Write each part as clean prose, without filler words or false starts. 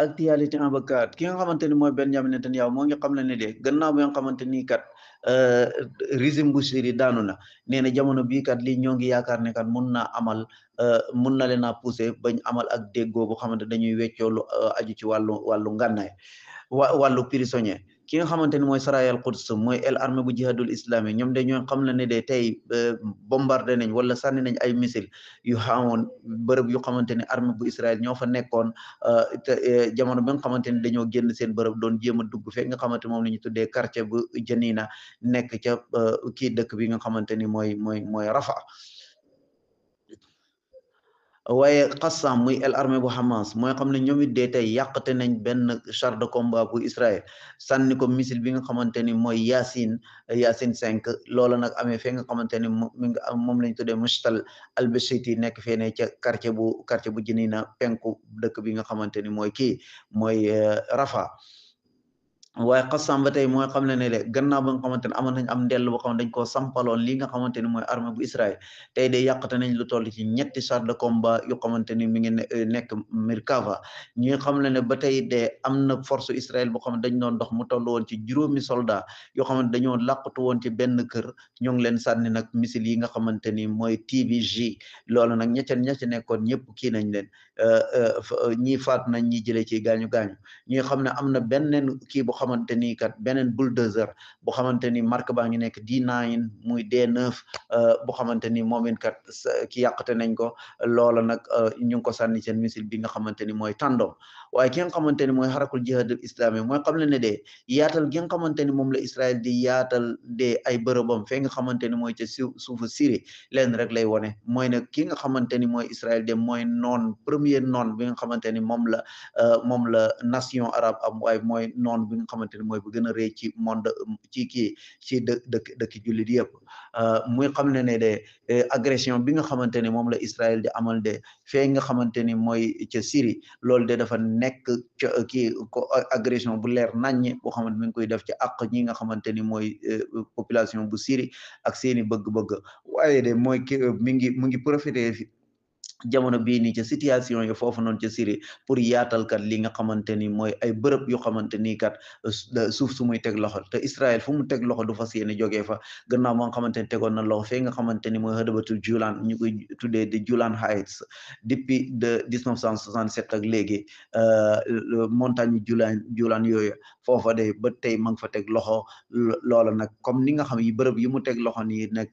actualité avocat ki nga xamante ni mooy Benjamin Netanyahu moo ngi xam ne de gannaaw bi nga xamante ni kat régime bu Syrie daanu na nee na jamono bii kat lii ñoo ngi yaakaar ne kat mun na amal mun na leen a poussé bañ amal ak déggoo bu xamante dañuy weccoo lu aju ci wàllu ngànnaay wàllu prisonnier ki nga xamante ni mooy Saraya al Quds mooy el armée bu jihadul islami ñoom de ñoo xam ne de tey bombardé nañ wala sànni nañ ay missile yu xamoon bërëb yu xamante ni armée bu Israël ñoo fa nekkoon te jamono bi nga xamante ni dañoo génn seen bërëb doon jéem a dugg fekk nga xamante moom la ñu tuddee quartier bu Janina nekk ca kii dëkk bi nga xamante ni mooy Rafa waaye Qassam muy el armée bu Hamas mooy xam ne ñoom it dee tey yàqate nañ benn char de combat bu Israël sànni ko missile bi nga xamante ni mooy Yasin 5 loola nag amee fee nga xamante ni moom lañ tuddee Mushtal al-Bashiti nekk fee ne ca quartier bu Janina penku dëkk bi nga xamante ni mooy Rafa waaye Qassam ba tey mooy xam ne de gannaaw ba nga xamante ne amoon nañ am ndell boo xam ne dañ koo sampaloon li nga xamante ni mooy armée bu Israël tey de yàqate nañ lu toll ci ñetti char de combat yu xamante ni mi ngi nekk Merkava ñi xam ne ba tey de am na force Israël boo xam ne dañ doon dox mu toll woon ci juróomi soldat yoo xam ne dañoo làqatu woon ci benn kër ñoo ngi leen sànni nag missile yi nga xamante ni mooy TVG loolu nag ña ca nekkoon ñëpp kii nañ leen ñii faat nañ ñi jëlee ci gaañu ñi xam ne am na beneen kii boo xamante ni kat beneen bulldozer boo xamante ni marque baa ngi nekk D9 muy D9 boo xamante ni moom it kat ki yàqate nañ ko loola nag ñu ngi ko sànni seen missile bi nga xamante ni mooy tàndoom waaye ki nga xamante ni mooy xarakul jihadul islami mooy xam ne de yaatal gi nga xamante ni moom la Israël di yaatal de ay bërëbam fee nga xamante ni mooy ca suufu Syrie leen rek lay wone mooy ne ki nga xamante ni mooy Israël de mooy premier noon bi nga xamante ni moom la nation arabe am waaye mooy noon bi nga xamante ni mooy bu gën a rëy ci monde ci dëkk jullit yëpp muy xam ne de agression bi nga xamante ni moom la Israël di amal de fee nga xamante ni mooy ca Syrie loolu de dafa nekk ca ko agression bu leer naññe boo xamante mi ngi koy def ci àq ñi nga xamante ni mooy population bu Syrie ak seeni bëgg-bëgg waaye de mooy mu ngi profité jamono bii nii ca situation yi foofu noonu ca Syrie pour yaatal kat li nga xamante ni mooy ay bërëb yoo xamante ni kat suuf su muy teg loxo te Israël fu mu teg loxo du fas yéene jógee fa gannaaw moo nga xamante ni tegoon na loxo fee nga xamante ni mooy xëdëbatu Julan ñu koy tuddee di Julan Heights depuis de 1967 ak léegi montagne Julan yooyu foofa de ba tey ma nga fa teg loxo loola nag comme ni nga xam yi bërëb yi mu teg loxo nii nag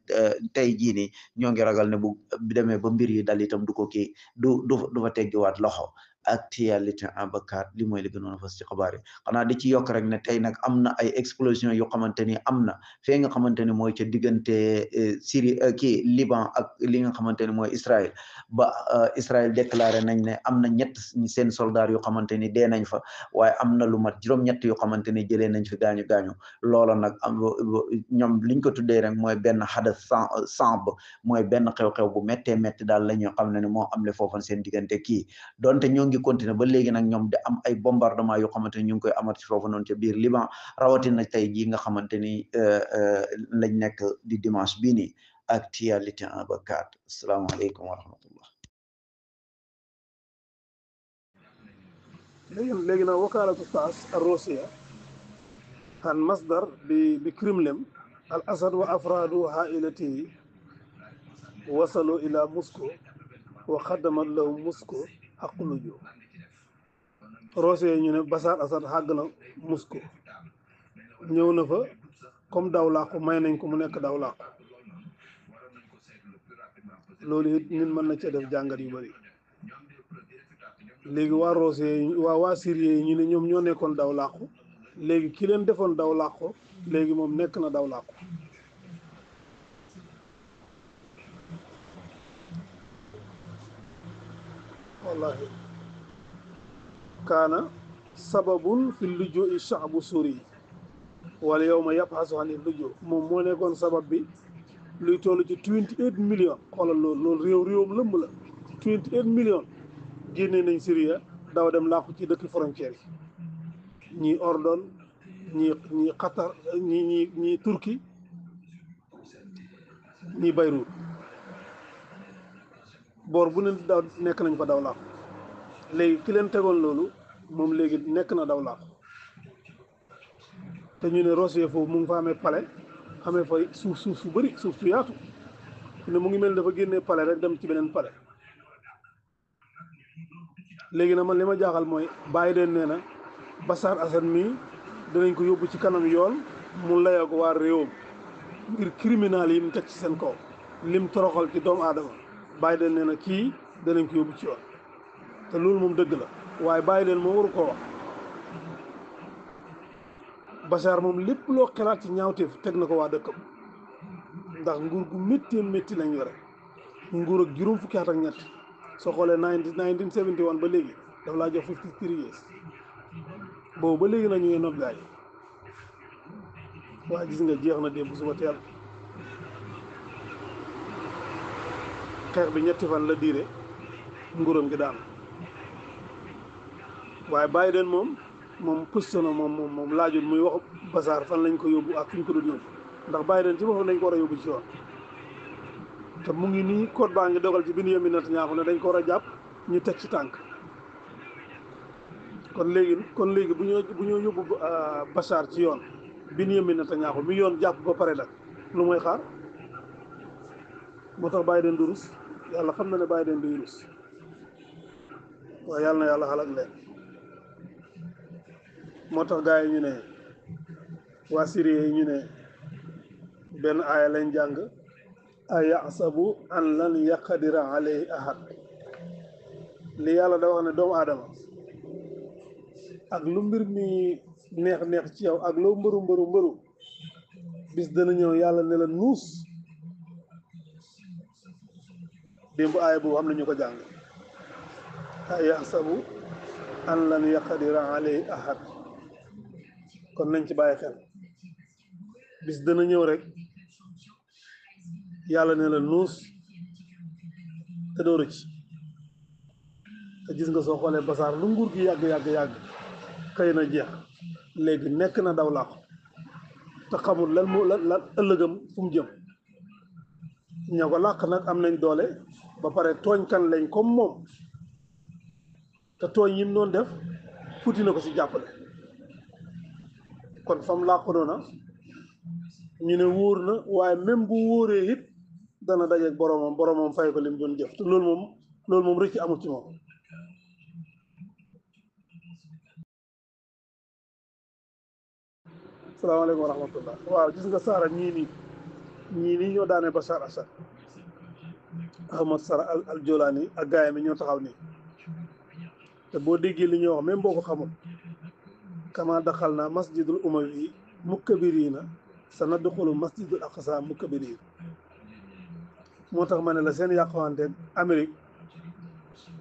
tey jii nii ñoo ngi ragal ne bu demee ba mbir yi dal itam du ko kii du fa teggiwaat loxo actualité avocat li mooy li gënoon a fas ci xabaar yi xanaa di ci yokk rek ne tey nag am na ay explosion yoo xamante ni am na fee nga xamante ni mooy ca diggante Syrie kii Liban ak li nga xamante ni mooy Israël ba Israël déclaré nañ ne am na ñett seen soldats yoo xamante ni dee nañ fa waaye am na lu mat juróom-ñett yoo xamante ni jëlee nañ fi gaañu loola nag am ñoom liñ ko tuddee rek mooy benn xadas samb mooy benn xew-xew bu méttee métti daal la ñu xam ne moo am le foofu seen diggante kii donte ñoo ngi continuer ba léegi nag ñoom di am ay bombardement yoo xamante ni ñu ngi koy amat ci foofu noonu ca biir Liban rawatina tey jii nga xamante ni lañ nekk di dimanche bii nii actualité avocat asalaamaaleykum wa rahmatullah léegi nag wakaalatu tass الروسية عن مصدر بكرملين الأسد وأفراد عائلته وصلوا إلى موسكو وخدمت لهم موسكو حق اللجوء Russie ñu ne Bachar Assad xàgg na Moscou ñëw na fa comme daw làqu may nañ ko mu nekk daw làqu loolu it nit mën na cee def jàngat yu bëri léegi waa Russie waa Syrie yi ñu ne ñoom ñoo nekkoon daw làqu léegi ki leen defoon daw làqu léegi moom nekk na daw làqu wallahi kaana sababun fi lujuu sha'bu suri wala yawma yabhasu ani lujuu moom moo nekkoon sabab bi luy toll ci 28 millions xoolal loolu réewam lëmb la 28 millions génne nañ Syria daw dem làqu ci dëkk frontière yi ñii Ordon ñii Qatar ñii Turquie ñii Beyrouth boor bu ne daw nekk nañ fa daw làqu léegi ki leen tegoon loolu moom léegi nekk na daw làqu te ñu ne Russie foofu mu ngi fa amee palais amee fa suuf su bëri suuf su yaatu ne mu ngi mel dafa génnee palais rek dem ci beneen palais léegi na man li ma jaaxal mooy Biden nee na Bachar Assad mii dinañ ko yóbbu ci kanam yoon mu layoo ko waa réewam ngir criminal yi mu teg ci seen kaw lim toroxal ci doomu aadama Biden nee na kii danañ ko yóbbu ci yoon te loolu moom dëgg la waaye Biden moom waru koo wax Bachar moom lépp loo xalaat ci ñaawteef teg na ko waa dëkkam ndax nguur gu métti lañ yore nguur ak juróom fukki at ak ñett soo xoolee 1971 ba léegi daf laa jox 53 years boobu ba léegi na ñu ngi noot gaay waaye gis nga jeex na démb suba teel xeex bi ñetti fan la diire nguuram gi daan waaye Biden moom position moom laajul muy wax Bachar fan lañ ko yóbbu ak fi ñu ko doon yóbbu ndax Biden ci boppam dañ ko war a yóbbu ci yoon te mu ngi nii code baa ngi dogal ci Benjamin Netanyahu ne dañ ko war a jàpp ñu teg ci tànk kon léegi bu ñoo yóbbu Bachar ci yoon Benjamin Netanyahu mi yoon jàpp ba pare nag lu mooy xaar moo tax Biden du rus yàlla xam na ne Biden du rus waaye yàlla na yàlla xalak leen moo tax gars yi ñu ne waa Syrie yi ñu ne benn aaya lañ jàng a yaxsabu an lan yaqdira alayhi ahad li yàlla da wax ne doomu aadama ak lu mbir mi neex ci yow ak loo mbëru bis dana ñëw yàlla ne la nuus démb aaya boobu xam na ñu ko jàng a yaxsabu an lan yaqdira alayhi ahad kon nañ ci bàyyi xel bis dana ñëw rek yàlla ne la nuus te doo rëcc te gis nga soo xoolee Bachar lu nguur gi yàgg xëy na jeex léegi nekk na daw làqu te xamul lan ëllëgam fu mu jëm ña ko làq nag am nañ doole ba pare tooñ kan lañ comme moom te tooñ yim noonu def futi na ko ci jàppale kon fam làqu noona ñu ne wóor na waaye même bu wóoree it dana dajeeg boromam fay ko lim doon jëf te loolu moom rëcc amul ci moom salaamaaleykum wa rahmatullah waaw gis nga Saara ñii nii ñoo daane Bachar Assad Ahmad Sara al Jolani ak gaay mi ñoo taxaw nii te boo déggee li ñuy wax même boo ko xamul kama daxal naa masjidul umawi mukkabirina sa nadxulu masjidul aqsa mukkabirin moo tax ma ne la seen yàqwante Amérique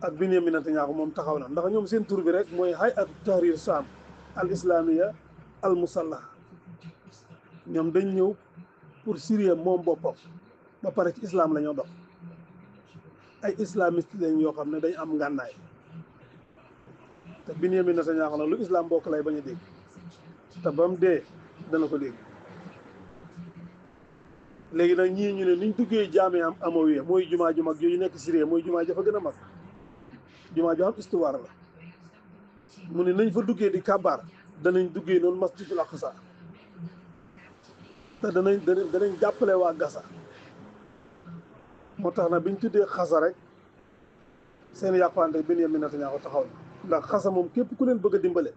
ak Benyamin Netanyahu moom taxaw na ndax ñoom seen tur bi rek mooy hay'at tahrir Sham al islamiya al musallaha ñoom dañ ñëw pour Syrie moom boppam ba pare ci islam la ñoo dox ay islamiste lañ yoo xam ne dañ am ngànnaay te Benyamin Netanyahu nag lu islam bokk lay bañ a dégg te ba mu dee dana ko dégg léegi nag ñii ñu ne niñ duggee jaame am Amawiya mooy jumaa ju mag yooyu nekk Syrie mooy jumaa jafa gën a mag jumaa ju am histoire la mu ne nañ fa duggee di kabaar danañ duggee noonu masjidul aqsa te danañ jàppale waa Gaza moo tax na biñ tuddee xasa rek seen yàqwante Benyamin Netanyahu taxaw na ndax xasa moom képp ku leen bëgg a dimbale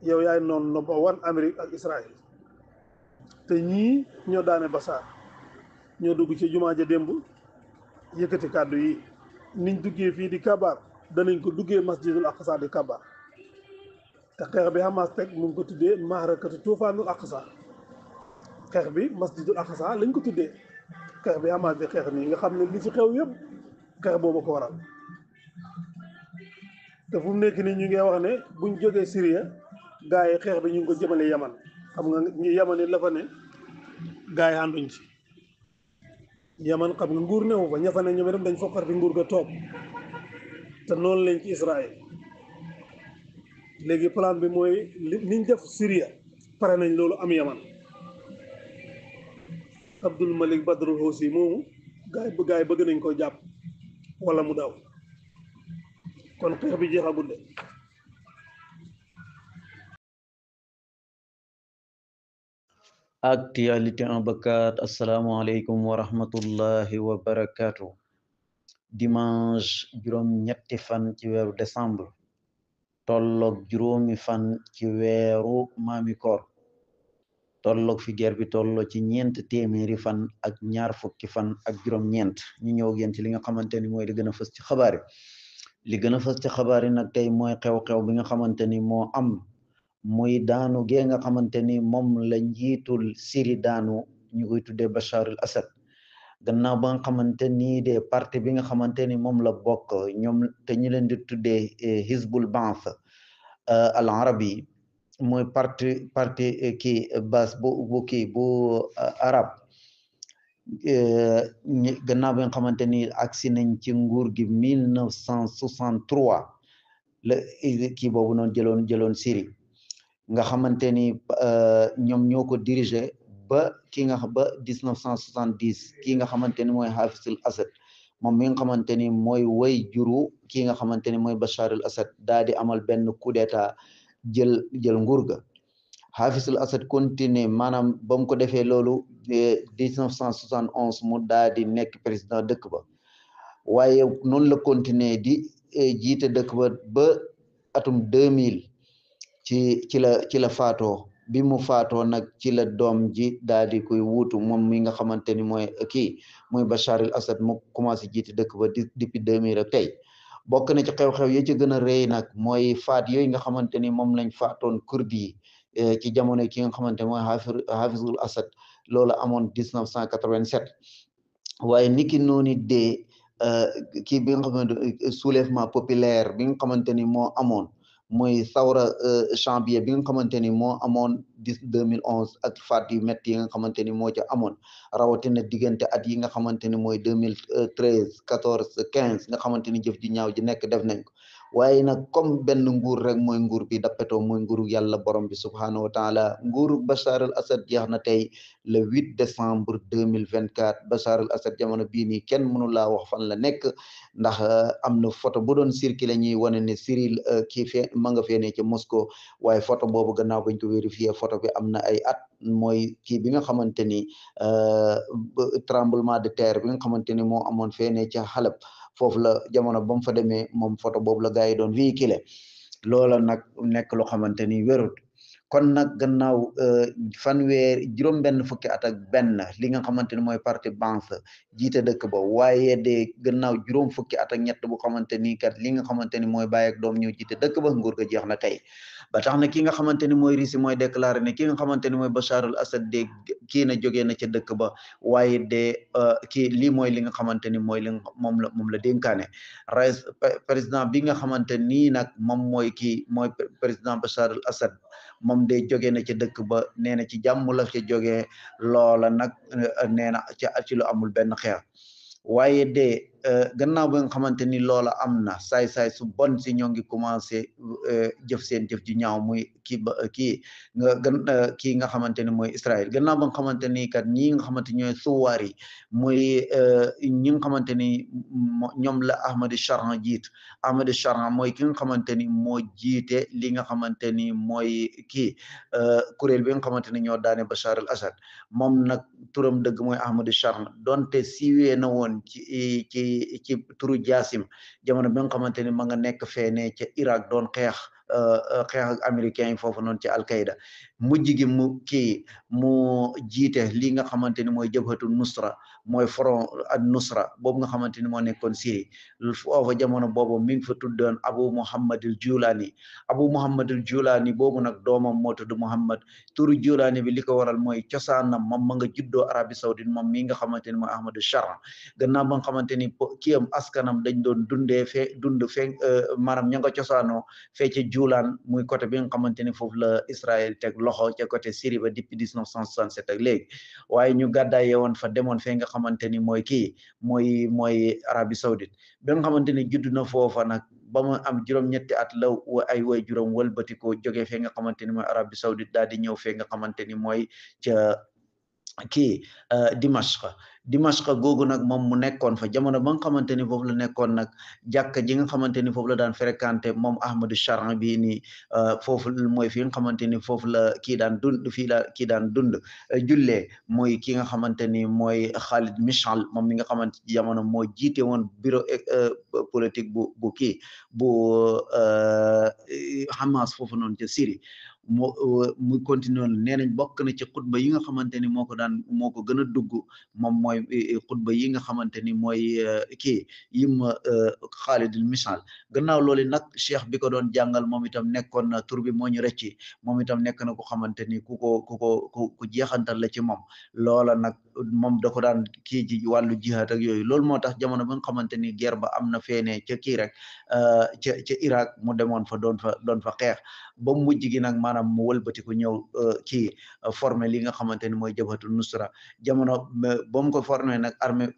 yow yaay noonu number one Amérique ak Israël te ñii ñoo daane Bachar ñoo dugg ci jumaa ja démb yëkkati kàddu yi niñ duggee fii di kabaar danañ ko duggee masjidul aqsa di kabaar te xeex bi Hamas teg mu ngi ko tuddee mahrakatu tuufaanul aqsa xeex bi masjidul aqsa lañ ko tuddee xeex bi Hamas di xeex nii nga xam ne li ci xew yëpp xeex boobu ko waral te fu mu nekk nii ñu ngi wax ne buñ jógee Syrie gars yi xeex bi ñu ngi ko jëmale Yaman xam nga ñu Yaman it la fa ne gars yi ànduñ ci Yaman xam nga nguur newu fa ña fa ne ñoom itam dañ fokkar bi nguur ga toog te noonu lañ ci Israël léegi plan bi mooy niñ def Syrie pare nañ loolu am Yaman Abdul Malik Badrul Housi moomu gars yi bëgg nañ koo jàpp wala mu daw kon xeex bi jeexagul de Actualité 1/4 asalaamaaleykum wa rahmatullahi wa barakaatu. Dimanche juróom-ñetti fan ci weeru décembre tolloog juróomi fan ci weeru maami koor tolloog fi guerre bi tolloo ci ñeent téeméeri fan ak ñaar fukki fan ak juróom-ñeent ñu ñëw ak yéen ci li nga xamante ni mooy li gën a fës ci xabaar yi li gën a fës ci xabaar yi nag tey mooy xew-xew bi nga xamante ni moo am muy daanu gee nga xamante ni moom la njiitul Syrie daanu ñu koy tuddee Bachar al Assad gannaaw ba nga xamante ni de parti bi nga xamante ni moom la bokk ñoom te ñu leen di tuddee Hizbul Ba'ath al arabi mooy parti kii bas bu kii bu arab gannaaw bi nga xamante ni agsi nañ ci nguur gi 1963 la kii boobu noonu jëloon Syrie nga xamante ni ñoom ñoo ko diriger ba ki nga ba 1970 kii nga xamante ni mooy Hafiz al Assad moom mi nga xamante ni mooy way juru kii nga xamante ni mooy Bachar al Assad daa di amal benn coup d'état jël nguur ga Hafiz al Assad continuer maanaam ba mu ko defee loolu 1971 mu daa di nekk président dëkk ba waaye noonu la continuer di jiite dëkk ba atum 2000 ci la faatoo bi mu faatoo nag ci la doom ji daal di koy wuutu moom mi nga xamante ni mooy kii mooy Bachar al Assad mu commencé jiite dëkk ba depuis 2000 ak tey bokk na ci xew-xew yi ci gën a rëy nag mooy faat yooyu nga xamante ni moom lañ faatoon kurdi yi ci jamono ki nga xamante mooy Hafizul Assad loolu amoon 1987 waaye niki noonu de kii bi nga xamante soulèvement populaire bi nga xamante ni moo amoon mooy sawra janvier bi nga xamante ni moo amoon 2011 ak faat yu métti yi nga xamante ni moo ca amoon rawatina diggante at yi nga xamante ni mooy 2013 14 15 nga xamante ni jëf ji ñaaw ji nekk def nañ ko waaye nag comme benn nguur rek mooy nguur bi dappetoo mooy nguuru yàlla borom bi subhanahu wa taala nguuru Bachar al Assad jeex na tey le 8 décembre 2024 Bachar al Assad jamono bii nii kenn mënu laa wax fan la nekk ndax am na photo bu doon circulé ñuy wane ne Cyril kii fee ma nga fee ne ci Moscou waaye photo boobu gannaaw bañ ko vérifié photo bi am na ay at mooy kii bi nga xamante ni tremblement de terre bi nga xamante ni moo amoon fee ne ca Halep foofu la jamono ba mu fa demee moom photo boobu la gars yi doon véhiculé loola nag nekk loo xamante ni wérut kon nag gannaaw juróom benn fukki at ak benn li nga xamante ni mooy parti Ba'ath jiite dëkk ba waaye de gannaaw juróom fukki at ak ñett bu xamante ni kat li nga xamante ni mooy baay ak doom ñëw jiite dëkk ba nguur ga jeex na tey ba tax na ki nga xamante ni mooy Russie mooy déclaré ne ki nga xamante ni mooy Bachar al Assad de kii na jógee na ca dëkk ba waaye de kii lii mooy li nga xamante ni mooy li moom la dénkaane président bi nga xamante nii nag moom mooy kii mooy président Bachar al Assad moom de jógee na ca dëkk ba nee na ci jàmm la ca jógee loola nag nee na ci lu amul benn xeex waaye de gannaaw ba nga xamante ni loola am na saay-saay su bon si ñoo ngi commencé jëf seen jëf ji ñaaw muy kii nga xamante ni mooy Israël gannaaw ba nga xamante ni kat ñi nga xamante ñooy suwaar yi muy ñi nga xamante ni ñoom la Ahmad Sharan jiit Ahmad Sharan mooy ki nga xamante ni moo jiite li nga xamante ni mooy kii kuréel bi nga xamante ni ñoo daane Bachar al Assad moom nag turam dëgg mooy Ahmad Sharan donte siiwee na woon ci turu Jasim jamono bi nga xamante ni ma nga nekk feene ca Irak doon xeex ak américains yi foofu noonu ci Al-Qaïda mujj gi mu jiite li nga xamante ni mooy jabhatu nusra mooy front ad nusra boobu nga xamante ni moo nekkoon Syrie foofa jamono boobu mi ngi fa tuddoon Abu Muhammad al Julani boobu nag doomam moo tudd Muhammad turu Julani bi li ko waral mooy cosaanam moom ma nga juddoo Arabie Saoudite moom mi nga xamante ni mooy Ahmad Sharan gannaaw ba nga xamante ni kiyam askanam dañ doon dund maanaam ña nga cosaanoo fee ca Julaan muy côté bi nga xamante ni foofu la Israël teg loxo ca côté Syrie ba depuis 1967 ak léegi waaye ñu gàddaay woon fa demoon fee nga xamante ni mooy mooy Arabie Saoudite bi nga xamante ni judd na foofa nag ba mu am juróom-ñetti at la ay way juróom wëlbati ko jógee fee nga xamante ni mooy Arabie Saoudite daal di ñëw fee nga xamante ni mooy ca kii Dimashq googu nag moom mu nekkoon fa jamono ba nga xamante ni foofu la nekkoon nag jàkka ji nga xamante ni foofu la daan fréquenté moom Ahmadou Charan bii nii foofu mooy fi nga xamante ni foofu la kii daan dund fii la kii daan dund jullee mooy ki nga xamante ni mooy Khalid Mishal moom mi nga xamante jamono moo jiite woon bureau politique bu kii bu Hamas foofu noonu ca Syrie mu continué nee nañ bokk na ci xutba yi nga xamante ni moo ko gën a dugg moom mooy xutba yi nga xamante ni mooy kii yim Khalidul Misal gannaaw loolu nag cheikh bi ko doon jàngal moom itam nekkoon na tur bi moo ñu rëcci moom itam nekk na ko xamante ni ku jeexantal la ci moom loola nag moom da ko daan kii ci wàllu jihaad ak yooyu loolu moo tax jamono ba nga xamante ni guerre ba am na feene ca kii rek ca Irak mu demoon fa doon fa xeex ba mujj gi nag maanaam mu wëlbatiku ñëw kii formé li nga xamante ni mooy jabhatu nusra jamono ba mu ko formé nag armée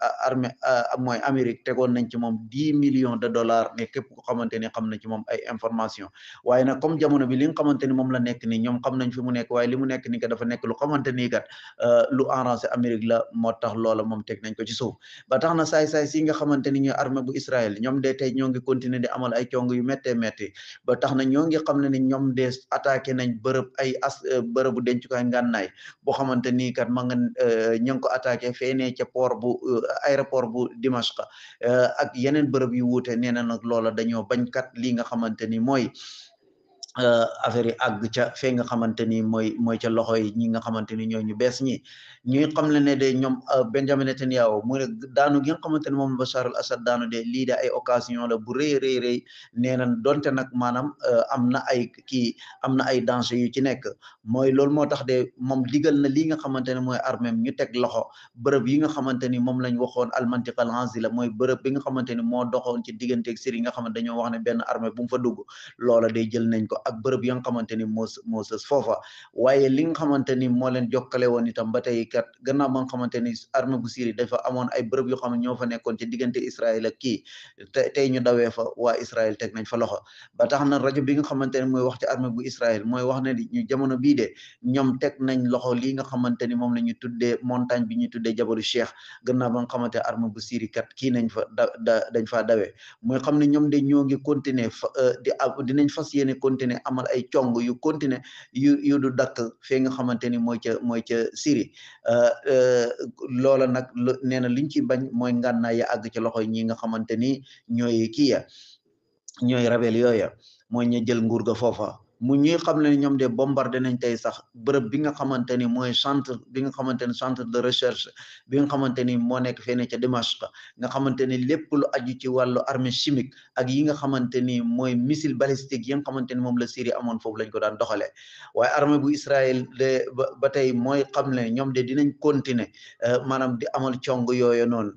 mooy Amérique tegoon nañ ci moom 10 millions de dollars mais képp ko xamante ni xam na ci moom ay information waaye nag comme jamono bi li nga xamante ni moom la nekk ni ñoom xam nañ fi mu nekk waaye li mu nekk ni kat dafa nekk lu xamante ni kat lu arrangé Amérique la moo tax loola moom teg nañ ko ci suuf ba tax na saay-saay si nga xamante ni ñooy armée bu Israël ñoom de tey ñoo ngi continuer di amal ay cong yu méttee métti ba tax na ñoo ngi xam ne ni ñoom de attaqué nañ bërëbu dencukaay ngànnaay boo xamante ni kat ma nga ña ngi ko attaqué feene ca port bu aéroport bu Dimashq ak yeneen bërëb yu wuute nee na nag loola dañoo bañkat li nga xamante ni mooy affaire yi àgg ca fee nga xamante ni mooy ca loxo yi ñi nga xamante ni ñooy ñu bees ñi ñuy xam le ne de ñoom Benjamin Netanyahu mu ne daanu gi nga xamante ni moom Bachar al Assad daanu de lii de ay occasion la bu rëy nee na donte nag maanaam am na ay danger yu ci nekk mooy loolu moo tax de moom digal na lii nga xamante ne mooy armée ñu teg loxo bërëb yi nga xamante ni moom lañ waxoon al mantiqa al azila mooy bërëb bi nga xamante ni moo doxoon ci digganteeg Syrie nga xamante dañoo wax ne benn armée bu mu fa dugg loola day jël nañ ko ak bërëb ya nga xamante ni moo sës foofa waaye li nga xamante ni moo leen jokkale woon itam ba tey kat gannaaw ba nga xamante ni armée bu Syrie dafa amoon ay bërëb yoo xam ne ñoo fa nekkoon ci diggante Israël ak kii tey ñu dawee fa waa Israël teg nañ fa loxo ba tax na rajo bi nga xamante ne mooy wax ci armée bu Israël mooy wax ne ñu jamono bii de ñoom teg nañ loxo lii nga xamante ni moom la ñu tuddee montagne bi ñu tuddee Jabalu Cheikh gannaaw ba nga xamante armée bu Syrie kat kii nañ fa dañ faa dawee mooy xam ne ñoom de ñoo ngi continuer dinañ fas yéene continuer amal ay cong yu continuer yu du dakk fee nga xamante ni mooy ca Syrie loola nag nee na liñ ci bañ mooy ngànnaay ya àgg ci loxoy ñi nga xamante ni ñooy kii ya ñooy rebel yooya mooy ñu jël nguur ga foofa mu ñuy xam ne ñoom de bombardé nañ tey sax bërëb bi nga xamante ni mooy centre bi nga xamante ni centre de recherche bi nga xamante ni moo nekk fee ne ca Dimashq nga xamante ni lépp lu aju ci wàllu armée chimique ak yi nga xamante ni mooy missile balistique yi nga xamante ni moom la Syrie amoon foofu lañ ko daan doxalee waaye armée bu Israël de ba tey mooy xam ne ñoom de dinañ continuer maanaam di amal cong yooyu noonu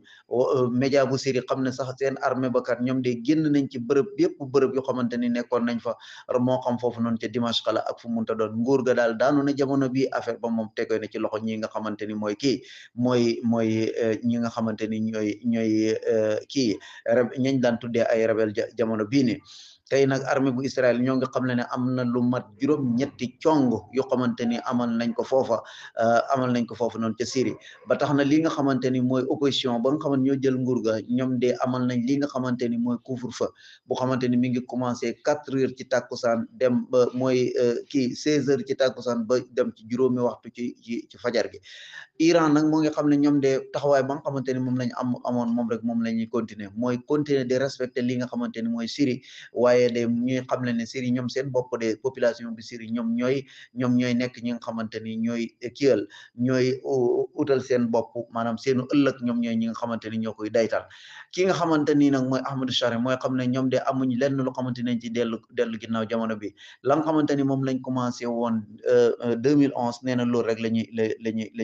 média bu Syrie xam ne sax seen armée ba kat ñoom de génn nañ ci yépp bërëb yoo xamante ni nekkoon nañ fa moo xam foofu noonu ca Dimashq la ak fu munta doon nguur ga daal daanu na jamono bi affaire ba moom tegoo na ci loxo ñi nga xamante ni mooy kii mooy ñi nga xamante ni ñooy kii ñañ daan tuddee ay rebelle jamono bii ni tey nag armée bu Israël ñoo ngi xam ne am na lu mat juróom-ñetti cong yoo xamante ni amal nañ ko foofa noonu ca Syrie ba tax na li nga xamante ni mooy opposition ba nga xamante ñoo jël nguur ga ñoom de amal nañ li nga xamante ni mooy couvre-feu bu xamante ni mi ngi commencé 4 heures ci tàkkusaan dem ba mooy kii 16 heures ci tàkkusaan ba dem ci juróomi waxtu ci fajar gi Iran nag moo ngi xam ne ñoom de taxawaay ba nga xamante ni moom lañ amoon moom rek moom la ñuy continuer mooy continuer de respecter li nga xamante ni mooy Syrie waaye de ñuy xam ne Syrie ñoom seen bopp de population bi Syrie ñoom ñooy nekk ñi nga xamante ni ñooy kiyal ñooy utal seen bopp maanaam seenu ëllëg ñoom ñooy ñi nga xamante ni ñoo koy daytal ki nga xamante ni nag mooy Ahmadou Charan mooy xam ne ñoom de amuñ lenn lu xamante nañ ci dellu ginnaaw jamono bi la nga xamante ni moom lañ commencé woon 2011 nee na loolu rek la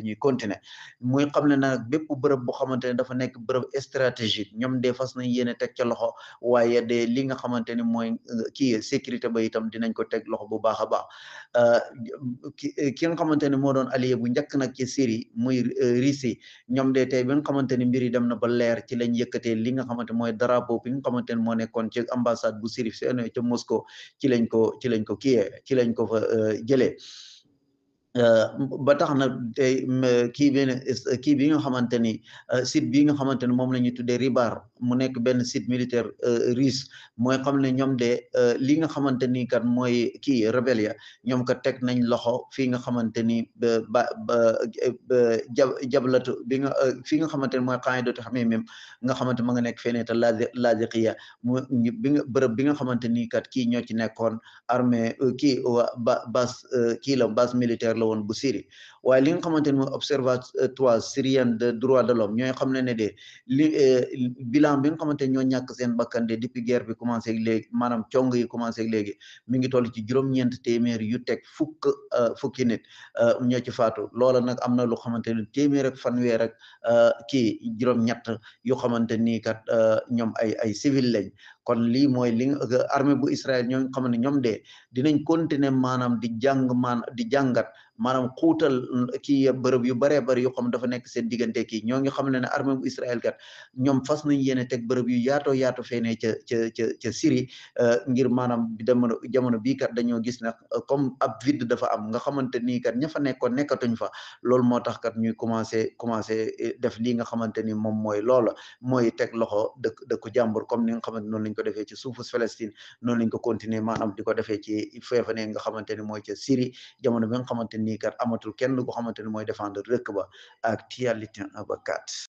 ñuy continuer muy xam ne nag bépp bërëb boo xamante ne dafa nekk bërëb stratégique ñoom de fas nañ yéene teg ca loxo waaye de li nga xamante ni mooy kii sécurité ba itam dinañ ko teg loxo bu baax a baax ki nga xamante ni moo doon allié bu njëkk nag ci Syrie muy Russie ñoom de tey bi nga xamante ni mbir yi dem na ba leer ci lañ yëkkatee li nga xamante mooy drapeau bi nga xamante ni moo nekkoon ci ambassade bu Syrie ca Moscou ci lañ ko fa jëlee ba tax na tey kii bi nga xamante ni site bi nga xamante ni moom la ñuy tuddee Ribar mu nekk benn site militaire russe mooy xam ne ñoom de li nga xamante ni kat mooy kii rebelle ya ñoom kat teg nañ loxo fii nga xamante ni jablatu bi nga fii nga xamante ni mooy Qaïdatu Hamim nga xamante ma nga nekk feneen te Laziqiya bërëb bi nga xamante ni kat kii ñoo ci nekkoon armée kii base kii la base militaire la woon bu Syrie waaye li nga xamante ni mooy observatoire syrien de droit de l'homme ñooy xam ne de bilan bi nga xamante ni ñoo ñàkk seen bakkan de depuis guerre bi commencé léegi maanaam cong yi commencé léegi mi ngi toll ci juróom-ñeent téeméer yu teg fukki nit ñoo ci faatu loola nag am na lu xamante ni téeméer ak fanweer ak kii juróom-ñett yu xamante ni kat ñoom ay civil lañ kon lii mooy li armée bu Israël ñoo xam ne ñoom de dinañ continuer maanaam di jàngat maanaam xuutal kii bërëb yu baree bari yoo xam dafa nekk seen diggante kii ñoo ngi xam ne ne armée bu Israël kat ñoom fas nañ yéene teg bërëb yu yaatoo feenee ca Syrie ngir maanaam jamono bii kat dañoo gis ne comme ab vide dafa am nga xamante nii kat ña fa nekkoon nekkatuñ fa loolu moo tax kat ñuy commencé def lii nga xamante ni moom mooy loola mooy teg loxo dëkku jàmbur comme ni nga xamante noonu lañ ko defee ci suufu Palestine noonu lañ ko continuer maanaam di ko defee ci feefane nga xamante ni mooy ca Syrie jamono bi nga xamante nii kat amatul kenn ko xamante ni mooy défendre dëkk ba ak actualité abakat